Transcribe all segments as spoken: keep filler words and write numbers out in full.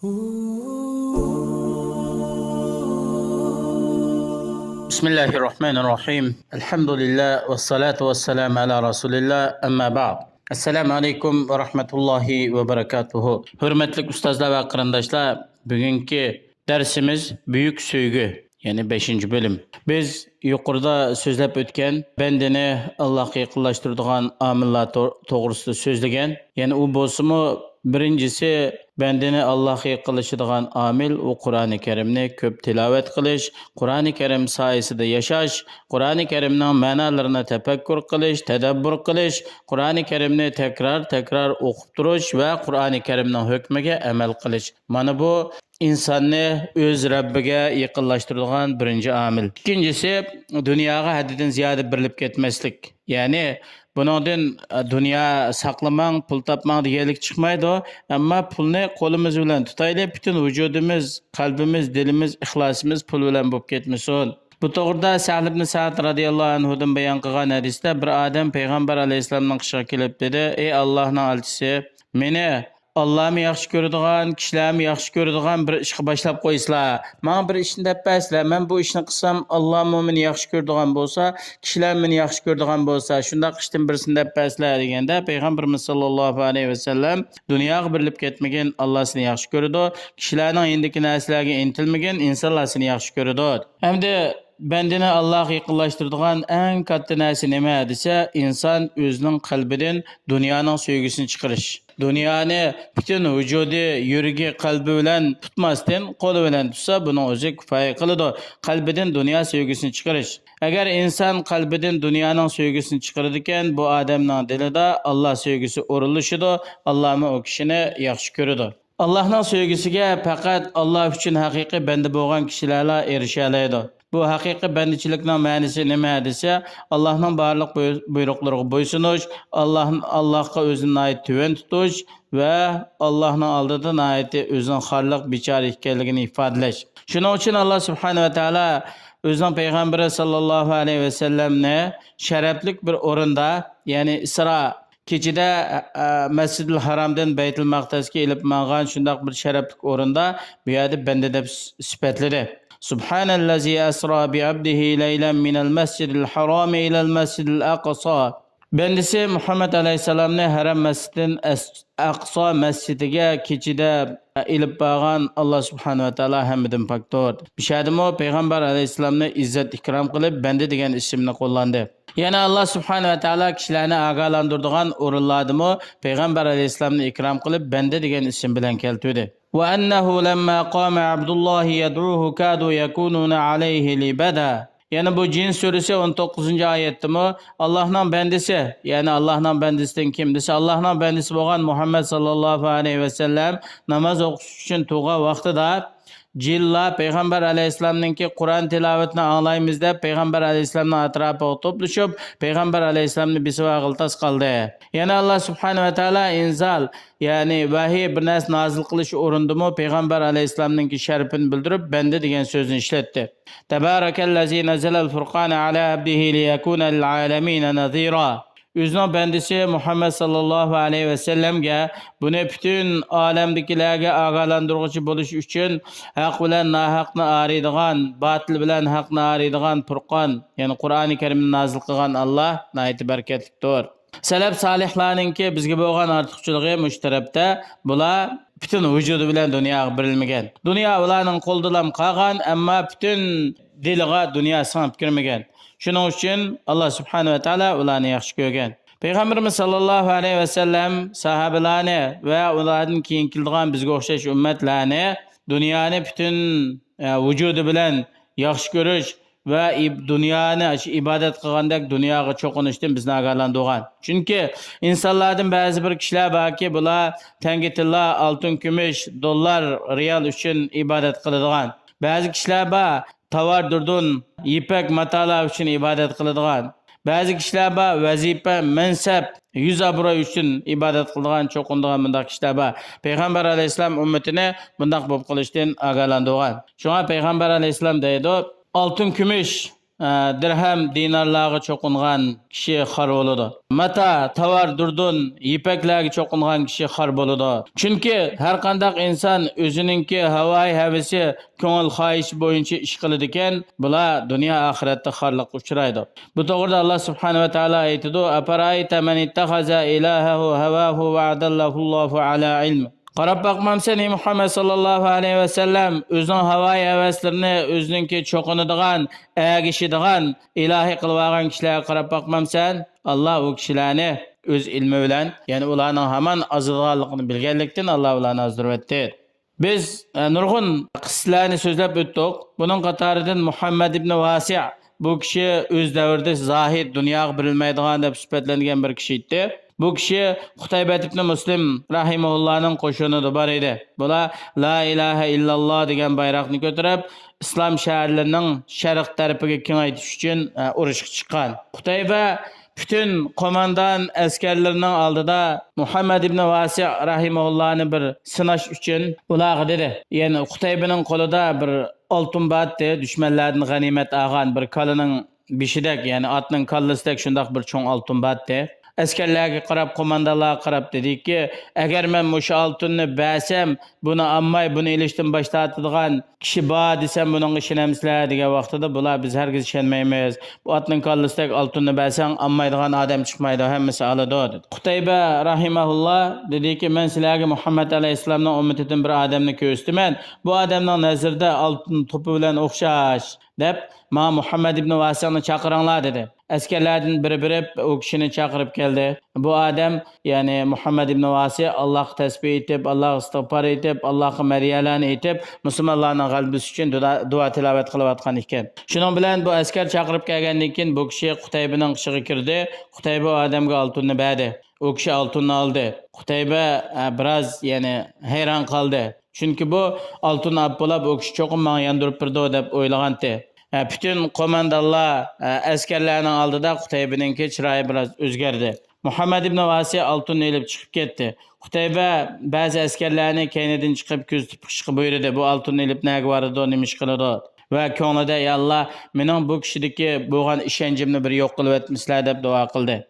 بسم الله الرحمن الرحيم. الحمد لله والصلاة والسلام على رسول الله. أما بعد. السلام عليكم ورحمة الله وبركاته. ھۆرمەتلىك ئۇستازلار ۋە قېرىنداشلار، بۈگۈنكى دەرسىمىز بۈيۈك سۆيگۈ، يەنى بەشىنچى بۆلۈم. بىز يۇقىرىدا سۆزلەپ ئۆتكەن بەندىنى ئاللاھقا يېقىنلاشتۇرىدىغان ئامىللار تو-، توغرىسىدا سۆزلىگەن. يەنى ئۇ بولسىمۇ، بىرىنچىسى، بەندىنى ئاللاھقا يېقىنلىشىدىغان ئامىل، ئۇ قۇرئانى كەرىمنى كۆپ تىلاۋەت قىلىش، قۇرئانى كەرىم سايىسىدە ياشاش، قۇرئانى كەرىمنىڭ مەنالىرىنى تەپەككۇر قىلىش، تەدەببۇر قىلىش، قۇرئانى كەرىمنى تەكرار، تەكرار ئوقۇپ تۇرۇش ۋە قۇرئانى كەرىمنىڭ ھۆكمىگە ئەمەل قىلىش. مانا بۇ ئىنساننى ئۆز رەببىگە يېقىنلاشتۇرىدىغان بىرىنچى ئامىل. ئىككىنچىسى، دۇنياغا ھەددىدىن زىيادە بېرىلىپ كەتمەسلىك. يەنى بۇنىڭدىن، ئە، دۇنيا ساقلىماڭ، پۇل تاپماڭ دېگەنلىك چىقمايدۇ. ئەمما پۇلنى قولىمىز بىلەن تۇتايلى، پۈتۈن ۋۇجۇدىمىز، قەلبىمىز، دىلىمىز، ئىخلاسىمىز پۇل بىلەن بولۇپ كەتمىسۇن. بۇ توغرىدا سەھل ئىبن سەئد رەزىياللاھۇ ئەنھۇدىن بايان قىلغان ھەدىستە، بىر ئادەم پەيغەمبەر ئەلەيھىسسالامنىڭ قېشىغا كېلىپ دېدى: «ئەي ئاللاھنىڭ ئەلچىسى، مېنى ئاللامۇ ياخشى كۆرىدىغان، كىشىلەرمۇ ياخشى كۆرىدىغان بىر ئىشقا باشلاپ قويسىلا، ماڭا بىر ئىشنى دەپ بەرسىلە، مەن بۇ ئىشنى قىلسام، ئاللامۇ مېنى ياخشى كۆرىدىغان بولسا، كىشىلەر مېنى ياخشى كۆرىدىغان بولسا، شۇنداق ئىشتىن بىرسىنى دەپ بەرسىلە» دېگەندە، پەيغەمبىرىمىز ساللاللاھۇ ئەلەيھى ۋەسەللەم، «دۇنياغا بېرىلىپ كەتمىگىن، ئاللا سېنى ياخشى كۆرىدۇ، كىشىلەرنىڭ يېنىدىكى نەرسىلەرگە ئىنتىلمىگىن، ئىنسانلار سېنى ياخشى كۆرىدۇ.» ئەمدى بەندىنى ئاللاغا يېقىنلاشتۇرىدىغان ئەڭ كاتتا نەرسە نېمە دېسە، ئىنسان ئۆزىنىڭ قەلبىدىن دۇنيانىڭ سۆيگۈسىنى چىقىرىش. دۇنيانى پۈتۈن ۋۇجۇدى، يۈرىكى، قەلبى بىلەن تۇتماستىن، قولى بىلەن تۇتسا، بۇنىڭ ئۆزى كۇپايە قىلىدۇ. قەلبىدىن دۇنيا سۆيگۈسىنى چىقىرىش. ئەگەر ئىنسان قەلبىدىن دۇنيانىڭ سۆيگۈسىنى چىقىرىدىكەن، بۇ ئادەمنىڭ دىلىدا ئاللا سۆيگۈسى ئورۇنلىشىدۇ، ئاللامۇ ئۇ كىشىنى ياخشى كۆرىدۇ. ئاللاھنىڭ سۆيگۈسىگە پەقەت ئاللا ئۈچۈن ھەقىقىي بەندە بولغان كىشىلەرلا ئېرىشەلەيدۇ. بۇ ھەقىقىي بەندىچىلىكنىڭ مەنىسى نېمە دېسە، ئاللاھنىڭ بارلىق بۇي-، بۇيرۇقلىرىغا بويسۇنۇش، ئاللاھ، ئاللاھقا ئۆزىنى ناھايىتى تۆۋەن تۇتۇش ۋە ئاللاھنىڭ ئالدىدا ناھايىتى ئۆزىنىڭ خارلىق، بىچارە ئىكەنلىكىنى ئىپادىلەش. شۇنىڭ ئۈچۈن ئاللا سۇبھانەھۇ ۋە تائالا ئۆزىنىڭ پەيغەمبىرى ساللاللاھۇ ئەلەيھى ۋەسەللەمنى شەرەپلىك بىر ئورۇندا، يەنى ئىسرا كېچىدە، ئە، مەسجىدىل ھارامدىن بەيتۇل مەقدەسكە ئېلىپ ماڭغان شۇنداق بىر شەرەپلىك ئورۇندا بۇ يەردە بەندە دەپ سۈ-، سۈپەتلىدى. سۇبھانەللەزى ئەسرا بىئەبدىھى لەيلەن مىنەل مەسجىدىل ھارامى ئىلەل مەسجىدىل ئەقسا. بەندىسى مۇھەممەد ئەلەيھىسسالامنى ھەرەم مەسجىدتىن ئەس-، ئەقسا مەسجىدىگە كېچىدە ئېلىپ بارغان ئاللا سۇبھانەھۇ ۋە تائالا ھەممىدىن پاكتۇر. بۇ يەردىمۇ پەيغەمبەر ئەلەيھىسسالامنى ئىززەت ئىكرام قىلىپ، بەندە دېگەن ئىسىمنى قوللاندى. يەنە ئاللا سۇبھانەھۇ ۋە تائالا كىشىلەرنى ئاگاھلاندۇرىدىغان ئورۇنلاردىمۇ پەيغەمبەر ئەلەيھىسسالامنى ئىكرام قىلىپ، بەندە دېگەن ئىسىم بىلەن كەلتۈردى. وأنه لما قام عبد الله يدعوه كادوا يكونون عليه لبدا. يەنە بۇ جىن سۈرىسى ئون توققۇزىنچى ئايەتتىمۇ، ئاللاھنىڭ بەندىسى، يەنى ئاللاھنىڭ بەندىسىدىن كىم دېسە، ئاللاھنىڭ بەندىسى بولغان مۇھەممەد ساللاللاھۇ ئەلەيھى ۋەسەللەم ناماز ئوقۇش ئۈچۈن تۇرغان ۋاقتىدا، جىنلار پەيغەمبەر ئەلەيھىسسالامنىڭكى قۇرئان تىلاۋىتىنى ئاڭلايمىز دەپ، پەيغەمبەر ئەلەيھىسسالامنىڭ ئەتراپىغا توپلىشىپ، پەيغەمبەر ئەلەيھىسسالامنى بېسىۋالغىلى تاس قالدى. يەنە ئاللا سۇبھانەھۇ ۋە تائالا ئىنزال، يەنى ۋەھىي، بىر نەرسە نازىل قىلىش ئورنىدىمۇ پەيغەمبەر ئەلەيھىسسالامنىڭكى شەرىپىنى بىلدۈرۈپ، بەندە دېگەن سۆزنى ئىشلەتتى. تبارك الذي نزل الفرقان على عبده ليكون للعالمين نذيرا. ئۆزىنىڭ بەندىسى مۇھەممەد ساللاللاھۇ ئەلەيھى ۋەسەللەمگە بۇنى پۈتۈن ئالەمدىكىلەرگە ئاگاھلاندۇرغۇچى بولۇش ئۈچۈن ھەق بىلەن ناھەقنى ئايرىيدىغان، باتىل بىلەن ھەقنى ئايرىيدىغان پۇرقان، يەنى قۇرئانى كەرىمنى نازىل قىلغان ئاللا ناھايىتى بەرىكەتلىكتۇر. سەلەپ سالىھلارنىڭكى بىزگە بولغان ئارتۇقچىلىقى مۇشۇ تەرەپتە، بۇلار پۈتۈن ۋۇجۇدى بىلەن دۇنياغا بېرىلمىگەن. دۇنيا ئۇلارنىڭ قولىدىلا قالغان، ئەمما پۈتۈن دىلىغا دۇنيا سىڭىپ كىرمىگەن. شۇنىڭ ئۈچۈن ئاللا سۇبھانەھۇ ۋە تائالا ئۇلارنى ياخشى كۆرگەن. پەيغەمبىرىمىز ساللاللاھۇ ئەلەيھى ۋەسەللەم ساھابىلارنى ۋە ئۇلاردىن كېيىن كېلىدىغان بىزگە ئوخشاش ئۈممەتلەرنى دۇنيانى پۈتۈن، ئە، ۋۇجۇدى بىلەن ياخشى كۆرۈش ۋە ئىب-، دۇنيانى، شۇ ئىبادەت قىلغاندەك دۇنياغا چوقۇنۇشتىن بىزنى ئاگاھلاندۇرغان. چۈنكى ئىنسانلاردىن بەزى بىر كىشىلەر باركى، بۇلار تەڭگە تىللا، ئالتۇن، كۈمۈش، دوللار، رېئال ئۈچۈن ئىبادەت قىلىدىغان. بەزى كىشىلەر بار، تاۋار دۇردۇن، يىپەك ماتالار ئۈچۈن ئىبادەت قىلىدىغان. بەزى كىشىلەر بار، ۋەزىپە، مەنسەپ، يۈز ئابرۇي ئۈچۈن ئىبادەت قىلىدىغان، چوقۇنىدىغان بۇنداق كىشىلەر بار. پەيغەمبەر ئەلەيھىسسالام ئۈممىتىنى بۇنداق بولۇپ قېلىشتىن ئاگاھلاندۇرغان. شۇڭا پەيغەمبەر ئەلەيھىسسالام دەيدۇ، ئالتۇن، كۈمۈش، ئە، دىرھەم، دىنارلارغا چوقۇنغان كىشى خار بولىدۇ. ماتا، تاۋار، دۇردۇن، يىپەكلەرگە چوقۇنغان كىشى خار بولىدۇ. چۈنكى ھەر قانداق ئىنسان ئۆزىنىڭكى ھاۋايى ھەۋىسى، كۆڭۈل خاھىشى بويىچە ئىش قىلىدىكەن، بۇلار دۇنيا ئاخىرەتتە خارلىققا ئۇچرايدۇ. بۇ توغرىدا ئاللا سۇبھانەھۇ ۋە تائالا ئېيتىدۇ، «ئەپەرەئەيتە مەن ئىتتەخەزە ئىلاھەھۇ ھەۋاھۇ ۋە ئەدەللەھۇللاھۇ ئەلا ئىلم.» قاراپ باقمامسەن، ئەي مۇھەممەد ساللاللاھۇ ئەلەيھى ۋەسەللەم، ئۆزىنىڭ ھاۋايى ھەۋەسلىرىنى، ئۆزىنىڭكى چوقۇنىدىغان، ئەگىشىدىغان ئىلاھى قىلىۋالغان كىشىلەرگە قاراپ باقمامسەن؟ ئاللا ئۇ كىشىلەرنى ئۆز ئىلمى بىلەن، يەنى ئۇلارنىڭ ھامان ئازىدىغانلىقىنى بىلگەنلىكتىن، ئاللا ئۇلارنى ئازدۇرۇۋەتتى. بىز، ئە، نۇرغۇن قىسسىلەرنى سۆزلەپ ئۆتتۇق. بۇنىڭ قاتارىدىن مۇھەممەد ئىبنى ۋاسىئ، بۇ كىشى ئۆز دەۋرىدە زاھىد، دۇنياغا بېرىلمەيدىغان دەپ سۈپەتلەنگەن بىر كىشى ئىدى. بۇ كىشى قۇتەيبەت ئىبنى مۇسلىم راھىمەھۇللانىڭ قوشۇنىدا بار ئىدى. بۇلار لا ئىلاھە ئىللاللا دېگەن بايراقنى كۆتۈرۈپ، ئىسلام شەھەرلىرىنىڭ شەرق تەرىپىگە كېڭەيتىش ئۈچۈن، ئە، ئۇرۇشقا چىققان. قۇتەيبە پۈتۈن قوماندان ئەسكەرلىرىنىڭ ئالدىدا مۇھەممەد ئىبنى ۋاسىئ راھىمەھۇللانى بىر سىناش ئۈچۈن ئۇلارغا دېدى، يەنى قۇتەيبىنىڭ قولىدا بىر ئالتۇن بارتتى، دۈشمەنلەردىن غەنىيمەت ئالغان بىر كالىنىڭ بېشىدەك، يەنى ئاتنىڭ كاللىسىدەك شۇنداق بىر چوڭ ئالتۇن بارتتى. ئەسكەرلەرگە قاراپ، قوماندانلارغا قاراپ دېدىكى، ئەگەر مەن مۇشۇ ئالتۇننى بەرسەم، بۇنى ئالماي، بۇنى ئېلىشتىن باش تارتىدىغان كىشى بار دېسەم، بۇنىڭغا ئىشىنەمسىلەر؟ دېگەن ۋاقتىدا بۇلار، بىز ھەرگىز ئىشەنمەيمىز. بۇ ئاتنىڭ كاللىسىدەك ئالتۇننى بەرسەڭ، ئالمايدىغان ئادەم چىقمايدۇ، ھەممىسى ئالىدۇ، دېدى. قۇتەيبە راھىمەھۇللا دېدىكى، مەن سىلەرگە مۇھەممەد ئەلەيھىسسالامنىڭ ئۈممىتىدىن بىر ئادەمنى كۆرسىتىمەن. بۇ ئادەمنىڭ نەزىرىدە ئالتۇن توپا بىلەن ئوخشاش، دەپ، ماڭا مۇھەممەد ئىبنى ۋاسىئنى چاقىرىڭلار، دېدى. ئەسكەرلەردىن بىرى بېرىپ، ئۇ كىشىنى چاقىرىپ كەلدى. بۇ ئادەم، يەنى مۇھەممەد ئىبنى ۋاسىئ، ئاللاھقا تەسبىھ ئېيتىپ، ئاللاھقا ئىستىغپار ئېيتىپ، ئاللاھقا مەدھىيەلەرنى ئېيتىپ، مۇسۇلمانلارنىڭ غەلىبىسى ئۈچۈن دۇدا-، دۇئا تىلاۋەت قىلىۋاتقان ئىكەن. شۇنىڭ بىلەن بۇ ئەسكەر چاقىرىپ كەلگەندىن كېيىن، بۇ كىشى قۇتەيبىنىڭ قېشىغا كىردى. قۇتەيبە ئۇ ئادەمگە ئالتۇننى بەردى. ئۇ كىشى ئالتۇننى ئالدى. قۇتەيبە، ئە، بىراز، يەنى، ھەيران قالدى. چۈنكى بۇ ئالتۇن ئاپ بولاپ، ئۇ كىشى چوقۇم ماڭا ياندۇرۇپ بېرىدۇ دەپ ئويلىغانتى. ھە، پۈتۈن قوماندانلار، ھە، ئەسكەرلەرنىڭ ئالدىدا قۇتەيبىنىڭكى چىرايى بىراز ئۆزگەردى. مۇھەممەد ئىبنى ۋاسىئ ئالتۇننى ئېلىپ چىقىپ كەتتى. قۇتەيبە بەزى ئەسكەرلەرنى كەينىدىن چىقىپ كۆزىتىپ بېقىشقا بۇيرۇدى. بۇ ئالتۇننى ئېلىپ نەگە بارىدۇ، نېمە ئىش قىلىدۇ؟ ۋە كۆڭلىدە، يا ئاللا، مېنىڭ بۇ كىشىدىكى بولغان ئىشەنچىمنى بىر يوق قىلىۋەتمىسىلە دەپ دۇئا قىلدى.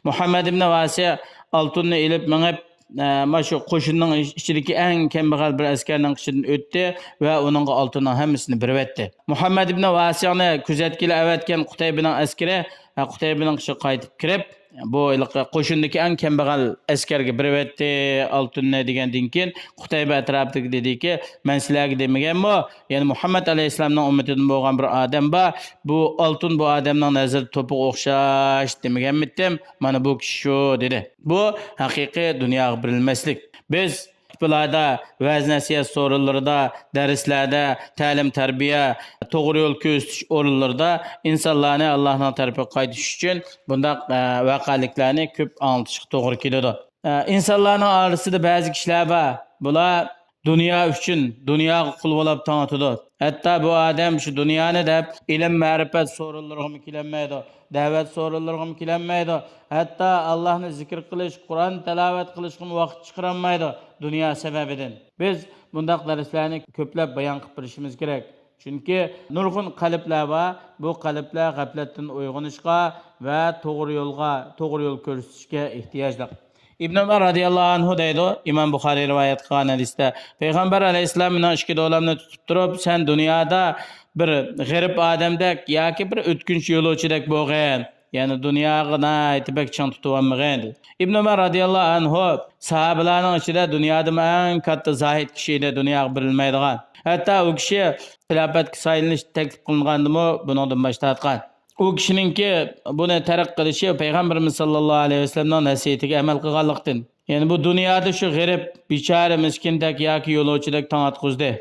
مۇھەممەد ئىبنى ۋاسىئ ئالتۇننى ئېلىپ مېڭىپ، ئە، مانا شۇ قوشۇننىڭ ئىچ-، ئىچىدىكى ئەڭ كەمبەغەل بىر ئەسكەرنىڭ قېشىدىن ئۆتتى ۋە ئۇنىڭغا ئالتۇننىڭ ھەممىسىنى بېرىۋەتتى. مۇھەممەد ئىبنى ۋاسىئنى كۆزەتكىلى ئەۋەتكەن قۇتەيبىنىڭ ئەسكىرى، ئە، قۇتەيبىنىڭ قېشىغا قايتىپ كىرىپ، بۇ ھېلىقى قوشۇندىكى ئەڭ كەمبەغەل ئەسكەرگە بېرىۋەتتى ئالتۇننى دېگەندىن كېيىن، قۇتەيبە ئەتراپىدىكى دېدىكى، مەن سىلەرگە دېمىگەنمۇ؟ يەنى مۇھەممەد ئەلەيھىسسالامنىڭ ئۈممىتىدىن بولغان بىر ئادەم بار، بۇ ئالتۇن بۇ ئادەمنىڭ نەزىرىدە توپىغا ئوخشاش دېمىگەنمىدىم؟ مانا بۇ كىشى شۇ، دېدى. بۇ ھەقىقىي دۇنياغا بېرىلمەسلىك. بىز خۇتبىلاردا، ۋەز-نەسىھەت سورۇنلىرىدا، دەرسلەردە، تەلىم-تەربىيە، توغرا يول كۆرسىتىش ئورۇنلىرىدا ئىنسانلارنى ئاللاھنىڭ تەرىپىگە قايتىش ئۈچۈن بۇنداق، ئە، ۋەقەلىكلەرنى كۆپ ئاڭلىتىشقا توغرا كېلىدۇ. ئە، ئىنسانلارنىڭ ئارىسىدا بەزى كىشىلەر بار، بۇلار دۇنيا ئۈچۈن، دۇنياغا قۇل بولاپ تاڭىتىدۇ. ھەتتا بۇ ئادەم شۇ دۇنيانى دەپ، ئىلىم-مەرىپەت سورۇنلىرىغىمۇ كېلەلمەيدۇ، دەۋەت سورۇنلىرىغىمۇ كېلەلمەيدۇ، ھەتتا ئاللاھنى زىكىر قىلىش، قۇرئان تىلاۋەت قىلىشقىمۇ ۋاقىت چىقىرالمايدۇ دۇنيا سەۋەبىدىن. بىز بۇنداق دەرسلەرنى كۆپلەپ بايان قىلىپ بېرىشىمىز كېرەك. چۈنكى نۇرغۇن قەلبلەر بار، بۇ قەلبلەر غەپلەتتىن ئويغىنىشقا ۋە توغرا يولغا، توغرا يول كۆرسىتىشكە ئېھتىياجلىق. ئىبن ئۆمەر رازىياللاھۇ ئەنھۇ دەيدۇ، ئىمام بۇخارىي رىۋايەت قىلغان ھەدىستە، پەيغەمبەر ئەلەيھىسسالام مېنىڭ ئىككى دولامنى تۇتۇپ تۇرۇپ، سەن دۇنيادا بىر غېرىب ئادەمدەك ياكى بىر ئۆتكۈنچى يولۇچىدەك بولغىن. يەنى دۇنياغا ناھايىتى بەك چىڭ تۇتۇۋالمىغىن، دېدى. ئىبن ئۆمەر رازىياللاھۇ ئەنھۇ ساھابىلارنىڭ ئىچىدە دۇنيادىمۇ ئەڭ كاتتا زاھىد كىشى ئىدى، دۇنياغا بېرىلمەيدىغان. ھەتتا ئۇ كىشى خىلاپەتكە سايلىنىش تەكلىپ قىلىنغاندىمۇ بۇنىڭدىن باش تارتقان. ئۇ كىشىنىڭكى بۇنى تەرك قىلىشى پەيغەمبىرىمىز ساللاللاھۇ ئەلەيھى ۋەسەللەمنىڭ نەسىھىتىگە ئەمەل قىلغانلىقتىن. يەنى بۇ دۇنيادا شۇ غېرىب، بىچارە، مىسكىندەك ياكى يولۇچىدەك تاڭ ئاتقۇزدى.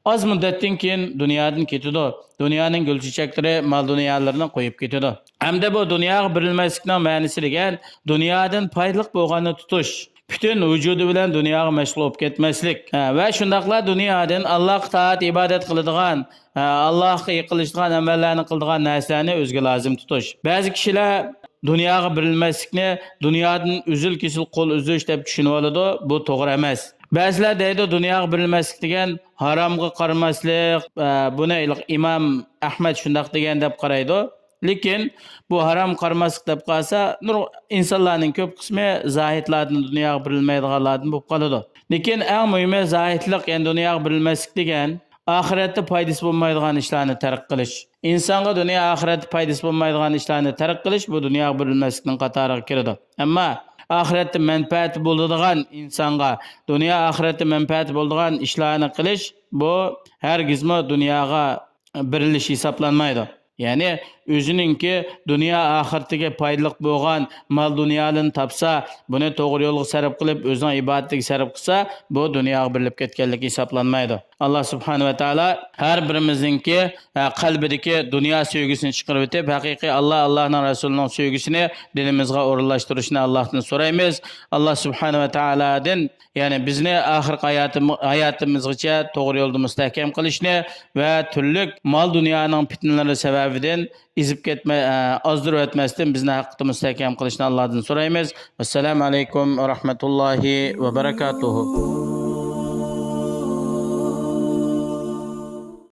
ئاز مۇددەتتىن كېيىن دۇنيادىن كېتىدۇ. دۇنيانىڭ گۈل چېچەكلىرى مال-دۇنيالىرىنى قويۇپ كېتىدۇ. ھەمدە بۇ دۇنياغا بېرىلمەسلىكنىڭ مەنىسى دېگەن دۇنيادىن پايدىلىق بولغاننى تۇتۇش. پۈتۈن ۋۇجۇدى بىلەن دۇنياغا مەشغۇل بولۇپ كەتمەسلىك. ھە، ۋە شۇنداقلا دۇنيادىن ئاللاھقا تائەت ئىبادەت قىلىدىغان، ھە، ئاللاھقا يېقىنلىشىدىغان ئەمەللەرنى قىلىدىغان نەرسىلەرنى ئۆزىگە لازىم تۇتۇش. بەزى كىشىلەر دۇنياغا بېرىلمەسلىكنى دۇنيادىن ئۈزۈل-كېسىل قول ئۈزۈش دەپ چۈشىنىۋالىدۇ. بۇ توغرا ئەمەس. بەزىلەر دەيدۇ، دۇنياغا بېرىلمەسلىك دېگەن ھارامغا قارىماسلىق، ئە، بۇنى ئىمام ئەھمەد شۇنداق دېگەن دەپ قارايدۇ. لېكىن بۇ ھارام قارىماسلىق دەپ قالسا، نۇر-، ئىنسانلارنىڭ كۆپ قىسمى زاھىدلاردىن، دۇنياغا بېرىلمەيدىغانلاردىن بولۇپ قالىدۇ. لېكىن ئەڭ مۇھىمى زاھىدلىق، يەنى دۇنياغا بېرىلمەسلىك دېگەن ئاخىرەتتە پايدىسى بولمايدىغان ئىشلارنى تەرك قىلىش. ئىنسانغا دۇنيا ئاخىرەتتە پايدىسى بولمايدىغان ئىشلارنى تەرك قىلىش، بۇ دۇنياغا بېرىلمەسلىكنىڭ قاتارىغا كىرىدۇ. ئەمما ئاخىرەتتە مەنپەئەتى بولىدىغان ئىنسانغا، دۇنيا ئاخىرەتتە مەنپەئەتى بولىدىغان ئىشلارنى قىلىش، بۇ ھەرگىزمۇ دۇنياغا بېرىلىش ھېسابلانمايدۇ. يەنى ئۆزىنىڭكى دۇنيا ئاخىرىتىگە پايدىلىق بولغان مال دۇنيالىرىنى تاپسا، بۇنى توغرا يولغا سەرپ قىلىپ، ئۆزىنىڭ ئىبادىتىگە سەرپ قىلسا، بۇ دۇنياغا بېرىلىپ كەتكەنلىكى ھېسابلانمايدۇ. ئاللا سۇبھانە ۋە تائالا ھەر بىرىمىزنىڭكى، ئە، قەلبىدىكى دۇنيا سۆيگۈسىنى چىقىرىۋېتىپ، ھەقىقىي ئاللا، ئاللانىڭ رەسۇلىنىڭ سۆيگۈسىنى دىلىمىزغا ئورۇنلاشتۇرۇشىنى ئاللاھتىن سورايمىز. ئاللا سۇبھانە ۋە تائالادىن، يەنى بىزنى ئاخىرقى ھاياتىم-، ھاياتىمىزغىچە توغرا يولدا مۇستەھكەم قىلىشنى ۋە تۈرلۈك مال دۇنيانىڭ پىتنىلىرى سەۋەبىدىن ئېزىپ كەتمە-، ئە، ئازدۇرۇۋەتمەستىن بىزنى ھەقىقىي مۇستەھكەم قىلىشنى ئاللادىن سورايمىز. ۋەسسالامۇ ئەلەيكۇم ۋە رەھمەتۇللاھى ۋە بەرەكاتۇھۇ.